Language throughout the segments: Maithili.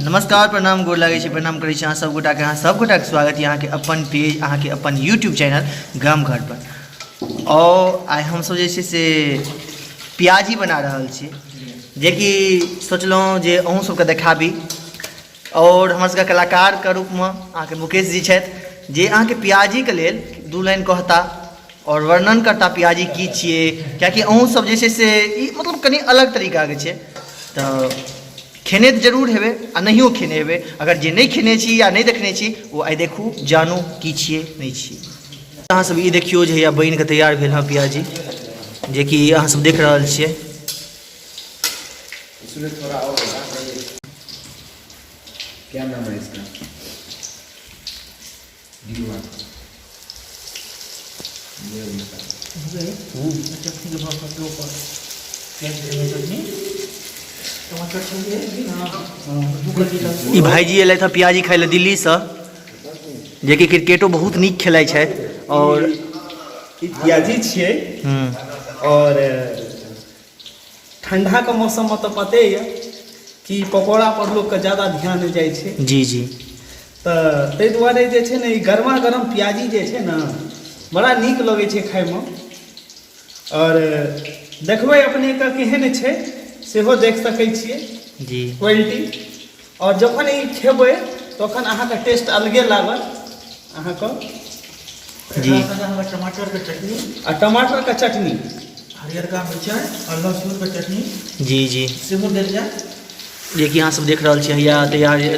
नमस्कार, प्रणाम, गोर लागै छी, प्रणाम करै छी अहाँ सब गोटाके। अहाँ सब गोटाके स्वागत यऽ अहाँके अपन पेज, अहाँके अपन यूट्यूब चैनल गाम घर पर। और आइ हमसब जे छै से प्याजी बना रहल छी, जेकि सोचलहुँ जे अहूँ सबके देखाबी। और हमर सबके कलाकारके रूपमे अहाँके मुकेश जी छथि, जे अहाँके प्याजीके लेल दू लाइन कहता और वर्णन करता प्याजी की छियै, कियाकि अहूँ सब जे छै से ई मतलब कनि अलग तरीकाके छै। तऽ खेने तऽ जरूर हेबै आ नहियो खेने हेबै, अगर जे नहि खेने छी या नहि देखने छी ओ आइ देखू, जानू की छियै नहि छियै। अहाँ सब ई देखियौ जे हैया बनिके तैयार भेल हँ प्याजी, जेकि अहाँ सब देख रहल छियै। इसमें थोड़ा और होगा। क्या नाम है इसका? गिरुआ। ये उनका। ई भाईजी एलथि हँ प्याजी खाइ लए दिल्लीसँ, जेकि क्रिकेटो बहुत नीक खेलाइ छथि। और ई प्याजी छियै और ठंडा के मौसम में तो पते यऽ कि पकौड़ा पर लोग के ज्यादा ध्यान जाइ छै। जी जी। तऽ ताहि दुआरे जे छै ने ई गरमा गरम प्याजी जे छै ने बड़ा नीक लगै छै खाइमे। और देखबै अपनेके केहन छै सेहो देख सकै छियै क्वालिटी। और जखन ई खेबै तखन अहाँके टेस्ट अलगे लागत अहाँके। टमाटर के चटनी आ टमाटर के चटनी, हरियरका मिरचाइ और लहसुन के चटनी जी जी सेहो देल जाय। जेकि अहाँ सब देख रहल छियै हैया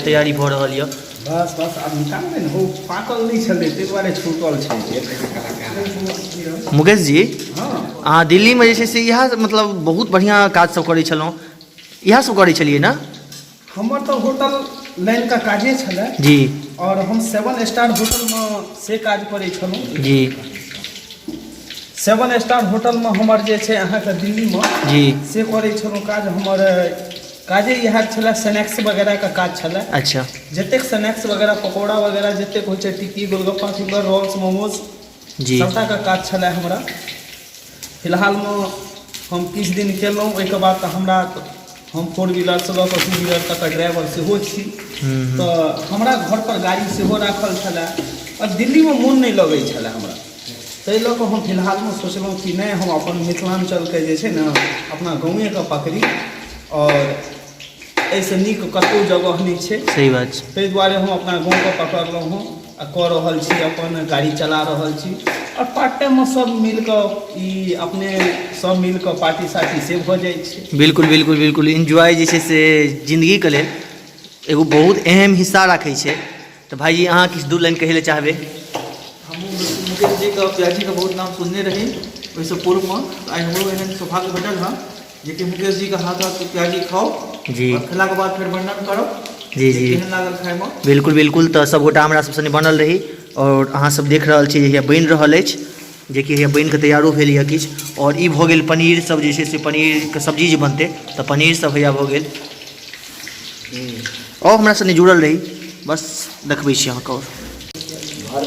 तैयारी भऽ रहल यऽ। बस बस आब निकालबै ने, ओ पाकल नहि छलै ताहि दुआरे छूटल छै। मुकेश जी, हँ, अहाँ दिल्लीमे जे छै से इएह मतलब बहुत बढ़िआँ काज सब करै छलहुँ, इएह सब करै छलियै ने? हमर तऽ होटल लाइनके काजे छलै और हम 7 स्टार होटलमे से काज करै छलहुँ। 7 स्टार होटलमे हमर जे छै अहाँके दिल्लीमे से करै छलहुँ काज। हमर काजे इएह छलै, स्नैक्स वगैरहके काज छलै। जतेक स्नैक्स वगैरह, पकौड़ा वगैरह जतेक होइ छै, टिक्की, गोलगप्पा, फिंगर रोल्स, मोमोज सबटाके काज छलै हमरा। फिलहालमे हम किछु दिन केलहुँ, ओहिके बाद तऽ हमरा हम 4 व्हीलरसँ लऽ कऽ 2 व्हीलर तक ड्राइवर सेहो छी, तऽ हमरा घरपर गाड़ी सेहो राखल छलै आओर दिल्लीमे मोन नहि लगै छलै हमरा। ताहि लऽ कऽ हम फिलहालमे सोचलहुँ कि नहि, हम अपन मिथिलाञ्चलके जे छै ने अपना गाँवेके पकड़ी आओर एहिसँ नीक कतहु जगह नहि छै। सही बात छै। ताहि दुआरे हम अपना गाँवके पकड़लहुँ हँ आ कऽ रहल छी, अपन गाड़ी चला रहल छी आओर पार्ट टाइममे सब मिलकऽ ई अपने सब मिलकऽ पार्टी सार्टी से भऽ जाइ छै। बिल्कुल बिल्कुल बिल्कुल, एन्जॉय जे छै से जिन्दगीके लेल एगो बहुत अहम हिस्सा राखै छै। तऽ भाइजी, अहाँ किछु दू लाइन कहै लए चाहबै? हमहूँ मुकेश जीके प्याजीके बहुत नाम सुनने रही ओहिसँ पूर्वमे, तऽ आइ हमरो एहन सौभाग्य भेटल हँ जेकि मुकेश जीके हाथक प्याजी खाउ आओर खेलाके बाद फेर वर्णन करब जी जी केहन लागल खाइमे। बिल्कुल बिल्कुल, तऽ सबगोटा हमरा सब सङ्गे बनल रही। आओर अहाँ सब देख रहल छी जे हैया बनि रहल अछि, जेकि हैया बनिकऽ तैयारो भेल यऽ किछु। आओर ई भऽ गेल पनीर सब जे छै से पनीरके सब्जी जे बनतै तऽ पनीर सब हैया भऽ गेल। आओर हमरा सङ्गे जुड़ल रही, बस देखबै छी अहाँके। आओर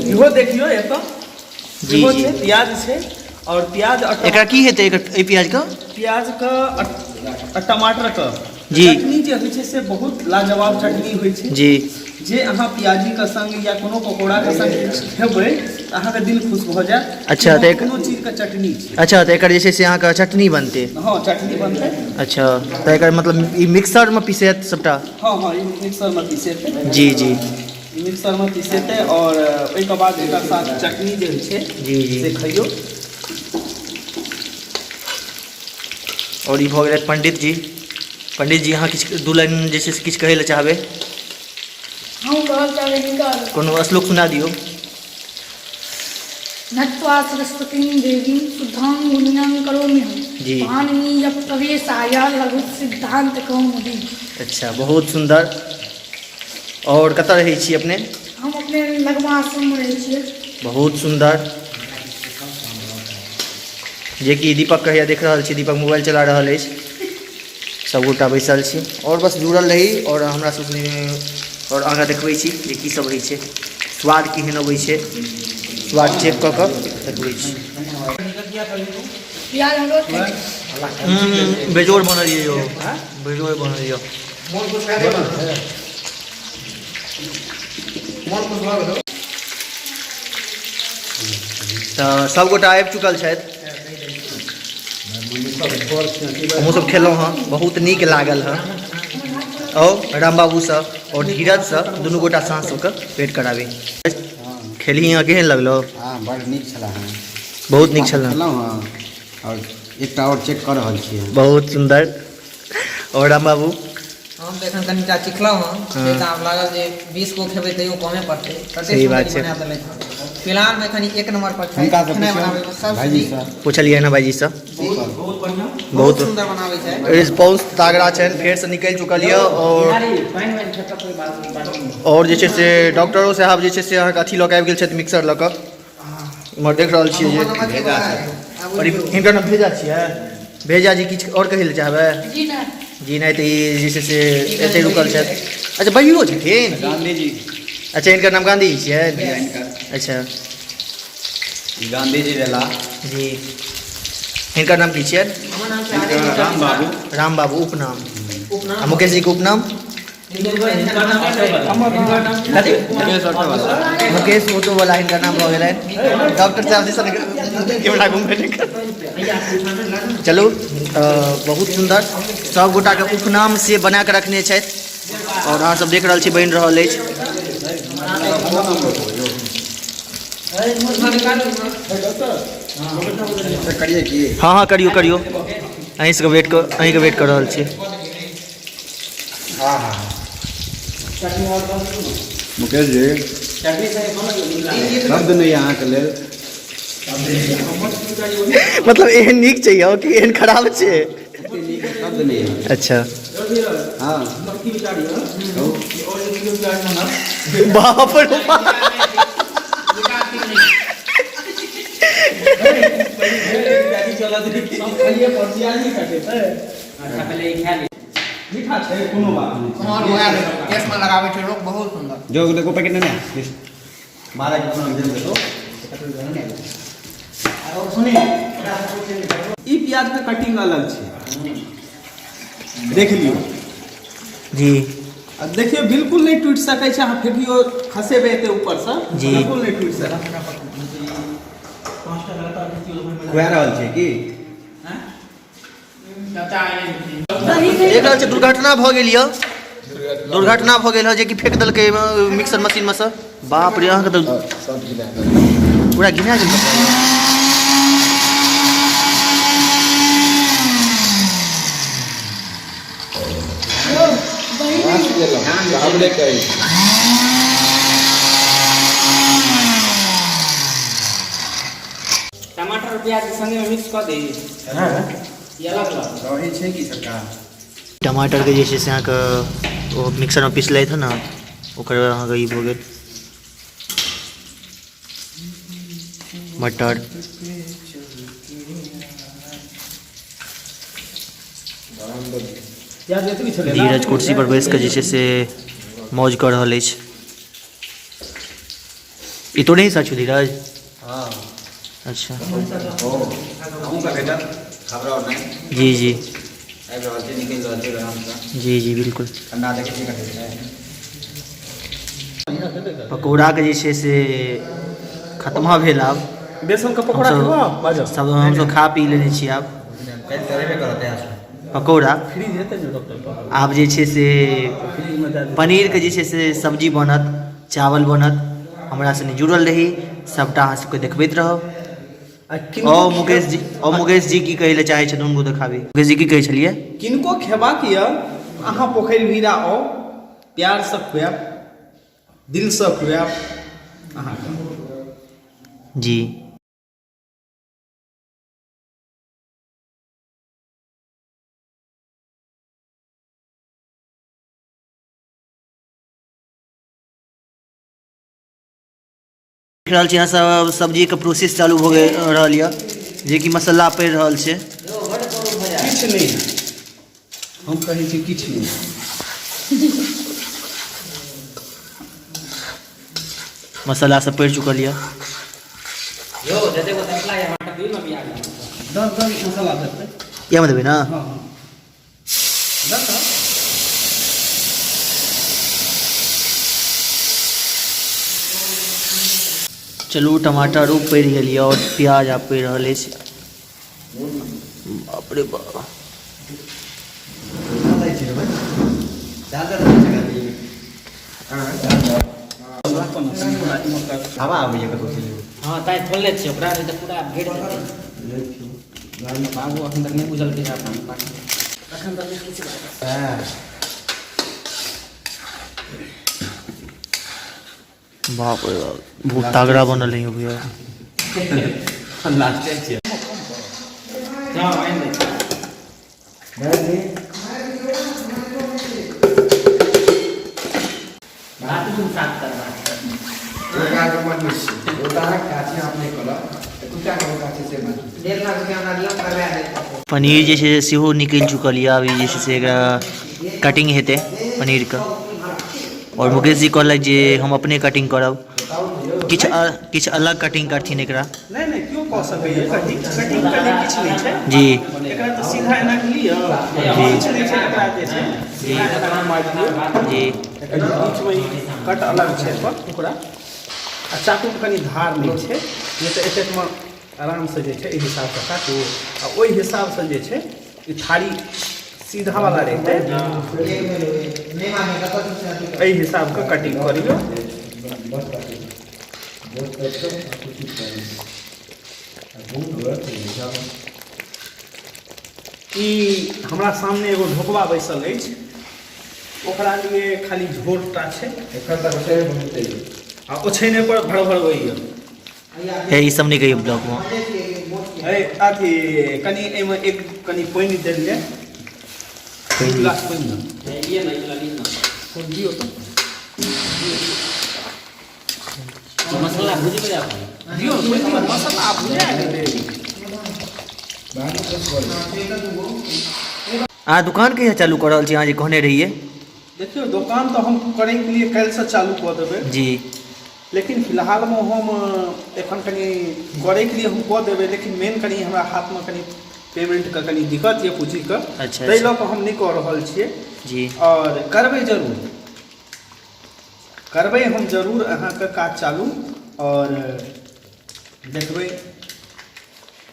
इहो देखियौ एतऽ जी इहो जी छै, प्याज छै और प्याज और एकरा की हेतै एकर, एहि प्याजके? प्याजके और टमाटरके चटनी जे होइ छै से बहुत लाजवाब चटनी होइ छै जे अहाँ प्याजीके संग या कोनो पकौड़ाके संग खेबै तऽ अहाँके दिल खुश भऽ जायत। अच्छा, तऽ कोनो चीजके चटनी छै। अच्छा, तऽ एकर जे छै से अहाँके चटनी बनतै? हँ, चटनी बनतै। अच्छा, तऽ एकर मतलब ई मिक्सरमे पिसेत सबटा? हँ हँ, ई मिक्सरमे पिसेतै। जी जी ई मिक्सरमे पिसेतै आओर ओहिके बाद एकर साथ चटनी जे होइ छै जी जी से खइयौ। आओर ई भऽ गेलै पंडित जी। पंडित जी, अहाँ किछु दू लाइन जे छै से किछु कहै लए चाहबै? हम कहल चाहबै हिनकर कोनो श्लोक सुना दियौ। नत्वा सरस्वतीं देवीं शुद्धां गुण्यां करोम्यहं पाणिनीय प्रवेशाय लघु सिद्धांत कौमुदी। अच्छा, बहुत सुन्दर। आओर कतऽ रहै छी अपने? हम अपने लगमा आश्रममे रहै छियै। बहुत सुन्दर। जेकि दीपक कहैया देख रहल छी, दीपक मोबाइल चला रहल अछि, सबगोटा बैसल छी आओर बस जुड़ल रही। आओर हमरा सब आओर आगाँ देखबै छी जे की सब होइ छै, स्वाद केहन अबै छै, स्वाद चेक कऽ कऽ देखबै छी। प्याज हम रोज खाइ छी। बेजोड़ बनल यऽ यौ, बेजोड़ बनल यऽ। मोन खुश भए गेल, मोन खुश भऽ गेल। तऽ सभगोटा आबि चुकल छथि। हमहूँ सब खेलहुँ हँ, बहुत नीक लागल हँ। और राम बाबूसँ और धीरजसँ दुनू गोटा साँस सबके पेट कराबी। खेलही अहाँ, केहन लगलो? हँ, बड़ नीक छला हँ। बहुत नीक छल। खेलहुँ हँ और एकटा और चेक कऽ रहल छियै। बहुत सुन्दर। और राम बाबू? हम तऽ एखन कनिटा चिखलहुँ हँ, से तऽ आब लागल जे 20 गो खेबै तैयो कमे पड़तै। तते सही बात सुन्दर छै। बना देलथि हँ। फिलहालमे एखन ई एक नम्बर पर छै। हुनकासँ खेनाइ पुछियौ, बनाबैमे सबसँ भाइजीसँ। नीक। पुछलियै ने भाइजीसँ? बहुत बढ़िआँ। बहुत सुन्दर बनाबै छै। रिस्पॉन्स तागड़ा छनि। फेरसँ निकलि चुकल यऽ और जे छै से डॉक्टरो साहब जे छै से अहाँके अथी लऽ कऽ आबि गेल छथि, मिक्सर लऽ कऽ। इम्हर देख रहल छियै जे और हिनकर नाम भेजा छियै। भेजा जी, किछु आओर कहै लए चाहबै? जी नहि। जी नहि। तऽ ई जे छै से एतै रुकल छथि। अच्छा, बहिनो छथिन। गांधी जी। अच्छा, हिनकर नाम गांधी जी छियै। हिनकर। अच्छा। गांधी जी भेला। जी, हिनकर नाम की छियनि? हमर नाम छै आदित्य। राम बाबू। राम बाबू उपनाम। उपनाम। आ मुकेश जीके उपनाम? कथी? मुकेश ऑटो वाला। मुकेश ऑटो वाला हिनकर नाम भऽ गेलनि। डॉक्टर साहब दिसन कैमरा घुमेने। चलू, तऽ बहुत सुन्दर सब गोटाके उपनाम से बना कऽ रखने छथि और अहाँ सब देख रहल छी, बनि रहल अछि। करिए की? हँ हँ, करियौ करियौ। अहीं सबके वेट कऽ, अहीँके वेट कऽ रहल छी। हाँ हाँ, मुकेश जी, शब्द नहि अहाँके लेल। मतलब एहन नीक छै यौ कि एहन खराब छै? शब्द नहि है। अच्छा। हाँ, कहू। बाप रे बाप। सब खाइए पर प्याज नहि काटेतै। मीठा छै, कोनो बात नहि। केशमे लगाबै छै लोक, बहुत सुन्दर। जो देखो, पैकेट नहीं है 12 के अपना दे दो। ई प्याज के कटिंग अलग छै, देख लियौ। जी। आ देखियौ, बिल्कुल नहि टूटि सकै छै। अहाँ फेकियो, खसेबै एते ऊपरसँ, जी। बिल्कुल नहि टूटि सकै। खुआ रहल छै की? देख रहल छी, दुर्घटना भऽ गेल यऽ, दुर्घटना भऽ गेल हँ, जे कि फेक देलकै एहिमे मिक्सर मशीनमे सँ। बाप रे, अहाँके तऽ पूरा घिना गेल कपड़ा। हमरे कहै छी। टमाटर और प्याज के संगे में मिक्स कऽ दी ई अलग अलग? दही छै की सरकार? टमाटरके जे छै से अहाँके ओ मिक्सरमे पिसलथि हँ ने, ओकर अहाँके ई भऽ गेल मटर। प्याज एतबी छलै ने? धीरज कुर्सी पर बैस कऽ जे छै से मौज कऽ रहल अछि। ई तो नहीं सच धीरज? हाँ। अच्छा। अहूँके भेटत, घबराउ नहि। जी जी। आबि रहल छै, निकलि रहल छै आरामसँ। जी जी, बिल्कुल। ठंडा देखै छियै कते छै। पकौड़ाके जे छै से खत्मा भेल आब। बेसन के पकौड़ा खेबो? बाजो। सब हमसब खा पी लेने छी आब। काल्हि तऽ रहबे करत यहाँ पकौड़ा। फ्रीज हेतै ने डॉक्टर? आब जे छै से फ्रीज में दए देतै। पनीरके जे छै से सब्जी बनत, चावल बनत। हमरा सङ्गे जुड़ल रही, सभटा अहाँ सबके देखबैत रहब। आ किनको ओ मुकेश जी, ओ मुकेश जी की कहै लए चाहै छथिन, हुनको देखाबी। मुकेश जी, की कहै छलियै? किनको खेबाक यऽ, अहाँ पोखरि भीरा आउ, प्यारसँ खुआएब, दिलसँ खुआएब अहाँके। जी। देख रहल छी अहाँ सब, सब्जीके प्रोसेस चालू भऽ गेल रहल यऽ, जेकि मसाला पड़ि रहल छै। किछु नहि, हम कहै छी किछु नहि। मसाला सब पड़ि चुकल यऽ। यौ, जते को तसला या मटर दियौ ने प्याज। 10 10 मसाला देतै। इएहमे देबै ने? हँ हँ, दऽ। चलू, टमाटरो पड़ि गेल यऽ आओर प्याज आब पड़ि रहल अछि। बाप रे बाप। हवा आबैए कतौ से। हँ, तैं खोलने छियै ओकरा, नहि तऽ पूरा भरि जेतै। बाबू अखन तक नहि बुझलकै अपन। अखन तक नहि किछु। बाप रे बाप, बहुत तगड़ा बनल है भैया। हँ, आनि दै छी। बाथरूम साफ करबाक छै। 1.5 लाख रुपया हमरा दिअ, करवा देब। पनीर जे छै से सेहो निकलि चुकल यऽ। आब ई जे छै से एकरा कटिंग हेतै पनीरके आओर मुकेश जी कहलथि जे हम अपने कटिंग करब, किछु अलग कटिंग करथिन एकरा। नहि, केओ कऽ सकैए कटिंग। कटिंग के लेल किछु नहि छै। एकरा तऽ सीधा एना कऽ लिअ। किछु नहि छै, एकरा जे छै सीधा एना कऽ मारि दियौ। एकर बीचमे ई कट अलग छै एकर टुकड़ा आ चाकूके कनि धार नहि छै, नहि तऽ एतेकमे आरामसँ जे छै एहि हिसाबसँ काटू आ ओहि हिसाबसँ जे छै ई थारी सीधावला रहितै, एहि हिसाबके कटिंग करियौ। ई हमरा सामने एगो ढोकबा बैसल अछि, ओकरा लिए खाली झोरटा छै आ ओछैने पर भड़भड़बैए। हे, ई सब नहि कहियौ ब्लॉगमे। अरे अथी कनि एहिमे एक कनि पानि देलियै, 2 गिलास पानि दऽ लिए ने, ई वाला लिए ने। दियौ तऽ। मसाला भुजि गेलै अपन। दियौ, पानि दियौ, मसाला आब भुजा गेलै। अहाँ दुकान कहिया चालू कऽ रहल छी, अहाँ जे कहने रहियै? देखियौ, दोकान तऽ हम करैके लिए काल्हिसँ चालू कऽ देबै। लेकिन फिलहालमे हम एखन कनि करैके लिए हम कऽ देबै, लेकिन मेन कनि हमरा हाथमे कनि पेमेंटके कनि दिक्कत यऽ, पूँजीके। ताहि लऽ कऽ हम नहि कऽ रहल छियै। आओर करबै जरूर, करबै हम जरूर अहाँके काज चालू। आओर देखबै,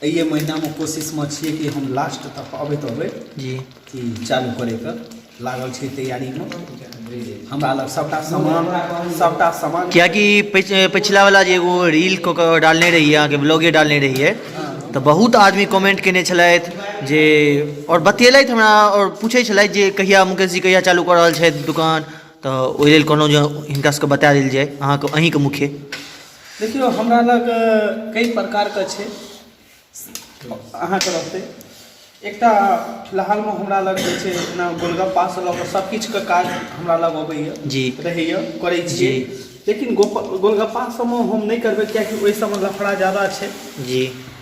एहिए महीनामे कोशिशमे छियै कि हम लास्ट तक अबैत अबैत कि चालू करैके लागल छै तैयारीमे। हमरा लग सबटा सामान, सबटा सामान। कियाकि पछिला वाला जे एगो रील कऽ कऽ डालने रहियै, अहाँके ब्लॉगे डालने रहियै, तऽ बहुत आदमी कमेंट केने छलथि जे आओर बतेलथि हमरा आओर पूछै छलथि जे कहिया मुकेश जी कहिया चालू कऽ रहल छथि दुकान। तऽ ओहि लेल कहलहुँ जे हिनका सबके बता देल जाय, अहाँके, अहीँके मुख्य। देखियौ, हमरा लग कई प्रकारके छै अहाँके रहतै। एकटा फिलहालमे हमरा लग जे छै एना गोलगप्पासँ लऽ कऽ सब किछुके काज हमरा लग अबैए, रहैए, करै छियै। लेकिन गोलगप्पा सबमे हम नहि करबै, कियाकि ओहि सबमे लफड़ा ज्यादा छै।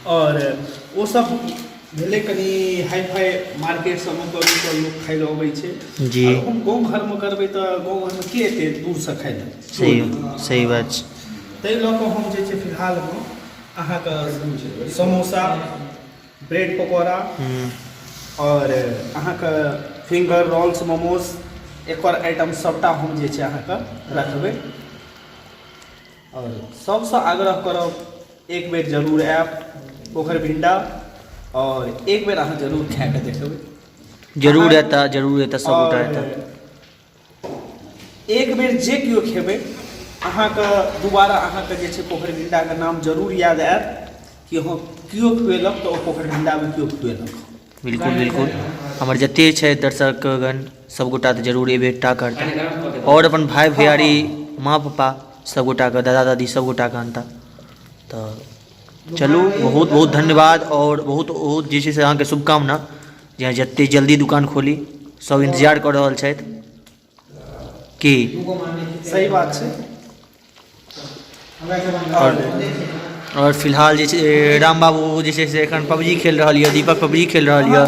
आओर ओ सब भेलै कनि हाई फाई मार्केट सबमे करू तऽ लोक खाइ लए अबै छै। आओर हम गाँव घरमे करबै तऽ गाँव घरमे के एतै दूरसँ खाइ लए? सही सही बात छै। ताहि लऽ कऽ हम जे छै फिलहालमे अहाँके समोसा, ब्रेड पकौड़ा आओर अहाँके फिंगर रोल्स, मोमोज, एकर आइटम सबटा हम जे छै अहाँके रखबै। आओर सबसँ आग्रह करब, एक बेर जरूर आयब पोखरि भिंडा आओर एक बेर अहाँ जरूर खाए कऽ देखबै। जरूर एता, जरूर एता, सब गोटा एता। एक बेर जे केओ खेबै, अहाँके दोबारा अहाँके जे छै पोखरि भिंडाके नाम जरूर याद आयत कि हँ, केओ खुएलक तऽ ओ पोखरि भिंडामे केओ खुएलक। बिल्कुल बिल्कुल, हमर जते छै दर्शकगण सबगोटा तऽ जरूर एबे टा करता आओर अपन भाय भैयारी, माँ पप्पा सबगोटाके, दादा दादी सबगोटाके अनता। तऽ चलू, बहुत बहुत धन्यवाद आओर बहुत बहुत जे छै से अहाँके शुभकामना जे अहाँ जते जल्दी दुकान खोली। सब इन्तजार कऽ रहल छथि की। सही बात छै। आओर फिलहाल जे छै राम बाबू जे छै से एखन पबजी खेल रहल यऽ, दीपक पबजी खेल रहल यऽ,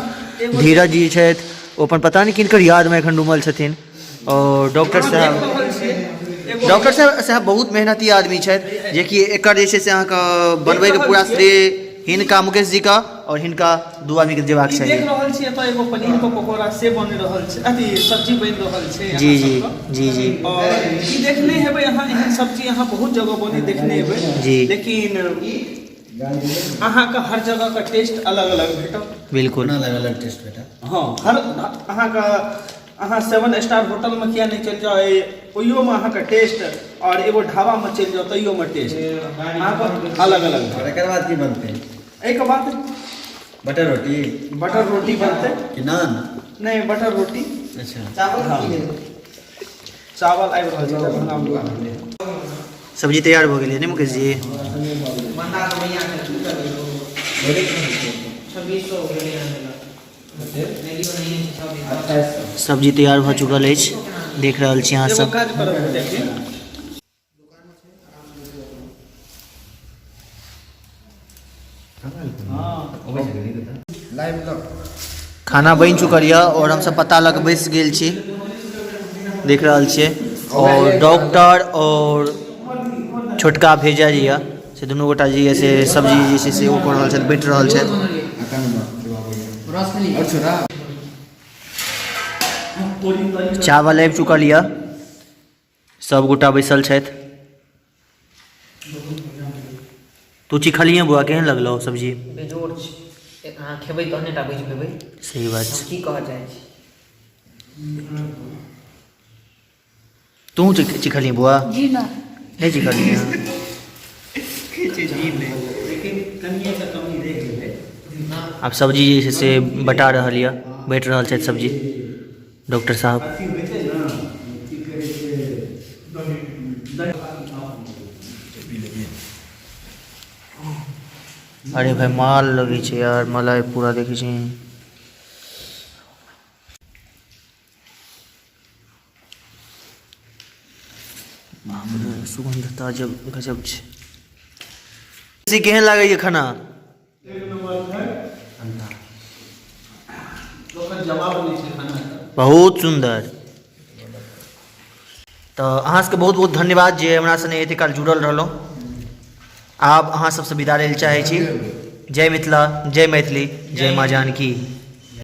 धीरज जी छथि, ओ अपन पता नहि किनकर यादमे एखन डूबल छथिन आओर डॉक्टर साहब, डॉक्टर साहब साहब बहुत मेहनती आदमी छथि, जेकि एकर जे छै से अहाँके बनबैके पूरा श्रेय हिनका मुकेश जी का और हिनका दू आदमी के जेबाक ई चाही। देख रहल छी एतऽ एगो पनीर के पकौड़ा से बनि रहल छै, अथी सब्जी बनि रहल छै अहाँ जी जी सबके। जी जी। और ई देखने हेबै अहाँ, एहन सब्जी अहाँ बहुत जगह बने देखने हेबै जी। लेकिन अहाँके हर जगह के टेस्ट अलग अलग भेटत। बिल्कुल। अलग अलग टेस्ट भेटत। हँ, हर अहाँके अहाँ 7 स्टार होटलमे किया नहि चलि जाउ, ओहियोमे अहाँके टेस्ट, और एगो ढाबामे चलि जाउ तैयोमे टेस्ट अहाँके अलग अलग भेटत। और एकर बाद की बनतै? एहिके बाद बटर रोटी। बटर रोटी बनतै कि नान? नहि, बटर रोटी। अच्छा। चावल हँ। की भेल? चावल आबि रहल छै दरभंगामे। सब्जी तैयार भऽ गेलै ने मुकेश जी? बन्दा तऽ भैया के की करबै, 2600 गेलै हँ। सब्जी तैयार भऽ चुकल अछि, देख रहल छी अहाँ एगो सब। काज करब देखी। खाना बनि चुकल यऽ और हमसब पत्ता लऽ कऽ बैस गेल छी, देख रहल छियै। और डॉक्टर और छोटका भेजा जे यऽ से दुनू गोटा जे यऽ से सब्जी जे छै से ओ कऽ रहल छथि, बाँटि रहल छथि। चावल आबि चुकल यऽ, सब गोटा बैसल छथि। तू चिखलियै बौआ, केहन लगलौ सब्जी? बेजोड़ छै, अहाँ खेबै तहने टा बुझि पेबै। सही बात छै। की कहऽ चाहै छी? तू चिखलियै बौआ? जी ना। नहि चिखलियै। लेकिन कनिए टा कमी रहि गेलै। आब सब्जी जे छै से बटा रहल यऽ, बाँटि रहल छथि सब्जी डॉक्टर साहब। अथी होइतै ने, की कहै छै, अरे भाई माल लगै छै यार, मलाई पूरा देखै छी। बाप रे, सुगन्ध तऽ अजब गजब छै। से केहन लागैए खाना? एक नंबर छै। ओकर जवाब नहि छै खाना के। बहुत सुन्दर। तऽ अहाँ सबके बहुत बहुत धन्यवाद जे हमरा सने एते काल जुड़ल रहलहुँ। आब अहाँ सबसँ विदा लै लए चाहै छी। जय मिथिला, जय मैथिली, जय माँ जानकी।